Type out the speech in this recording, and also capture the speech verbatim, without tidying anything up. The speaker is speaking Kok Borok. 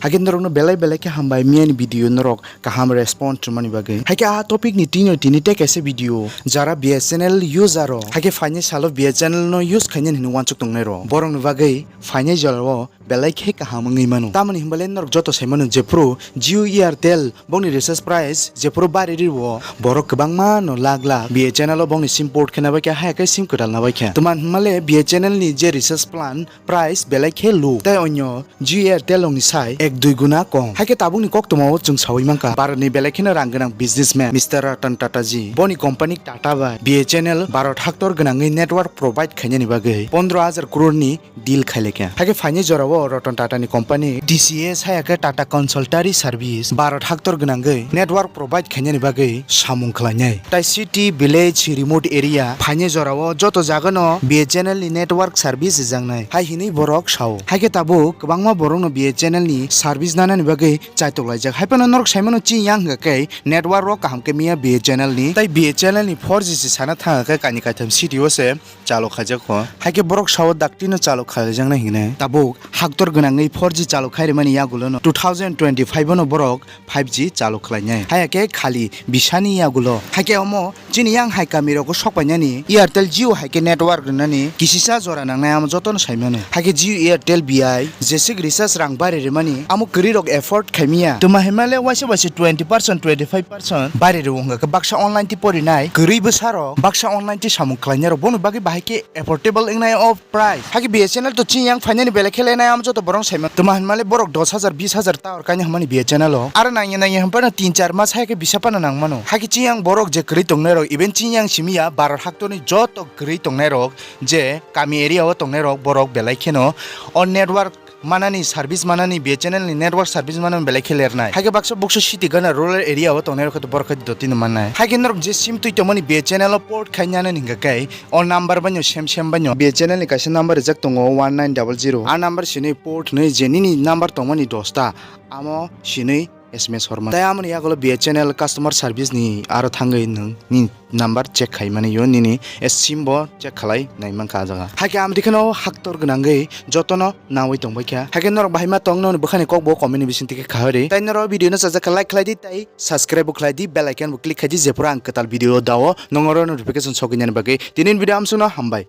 Haikhe norokno belai belai khe hambai miyani video norok kaham response rwmani bagwi. Haikhe a topic ni tino tini tei kaisa video jara B S N L user rok haikhe phainai salo B S N L no use khainani hinwi uansuk tongnai rok, borokni bagwi phainai jorao belai khe kaham wngwi mano. Tamoni hinbale norok joto sai mano jephuru Jio Airtel bongni recharge price jephuru bari rio, borok kwbangma no lakh lakh B S N L o bongni sim port khe nabai khe, haikhe sim kwtal nabai khe. Tuma hinmale B S N L ni je recharge plan price belai khe low, tei onyo Jio Airtel rokni sai ek dui guna kom. Haikhe tabukni koktwmao chwng saui mankha, Bharatni belai kheno rang gwnang businessman Mister Ratan Tata ji. Boni company Tata bai B S N L Bharat haktor gwnangwi network provide khainani bagwi pondro hajar crore ni deal khailaikha. Haikhe phainai jorao Ratan Tata ni company T C S, haikhe Tata Consultancy Service Bharat haktor gwnangwi network provide khainani bagwi samung khlainai. Tai city, village, remote area phainai jorao joto jagano B S N L ni network service rijaknai hai hinwi borok sao. Haikhe tabuk kwbangma borokno B S N L ni service nanani bagwi chaitok laijak. Haiphano norok saimano chini yang hwnkha khe network rok kaham khe miya B S N L ni, tai B S N L ni four G se sana thang khe kaini kaitham city o se chalo khaijak kho. Haikhe borok sao daktino chalo khaijaknai hinwi. Tabuk haktor gwnangwi four G chalo khairwmani yagulono two thousand twenty-five o no borok five G chalo khlainai. Haya khe khali bisani yagulo. Haikhe omo chini yang hai kami rogo sokpainani Airtel Jio haikhe network rwnani kisisa jora nangnai, amo jotono saimano. Haikhe Jio Airtel B I jesik recharge rang bari rwmani amo kwrwi rok afford khaimiya. Tuma himale waisa waisa twenty percent, twenty five percent bari rw wngkha khe baksa online ti porinai kwrwi bwsarok, baksa online ti samung khlainai rok, bono bagwi bahai khe affordable wngnai o price. Haikhe B S N L to chini yang phainani belai khe lenai amo joto borok saimano. Tuma hinmale borok dos hajar, bis hajar tower kainwi hwnmani B S N L o. Aro nangya nangya hwnphano tin char mas haikhe bisa phano nangmano. Haikhe chini yang borok je kwrwi tongnai rok, even chini yang simi ya Bharat haktorni joto kwrwi tongnai rok, je kami area o tongnai rok, borok belai kheno o network manani, service manani, B S N L ni network service manani belai khe lernai. Haikhe baksa buksa city gana rural area o tongnai rok khe borok khe dotino mannai. Haikhe norok je sim twi tongmani B S N L o port khai nani hingkha khe o number baino sem sem baino B S N L ni kaisa number rijak tongo one nine double zero. A number sini port hwnwi je nini number tongmani dosta, amo sini S M S horma. Tai amoni yagulo B S N L customer service ni aro thangwi nwng ni number check khaimani yo, nini sim bo check khalai naimankha ah jaga. Haikhe amtwi kheno haktor gwnangwi jotono nawi tongbaikha. Haikhe norok bahai ma tongno bwkhani kok bo comment ni bisingtwi khe khahari. Tai norok video no chajak khe like khlai di, tai subscribe bo khlai di, bell icon bo click khai di, jephuru ang kwtal video dao nongoro notification sogwi nani bagwi. Tini video amsukno hambai.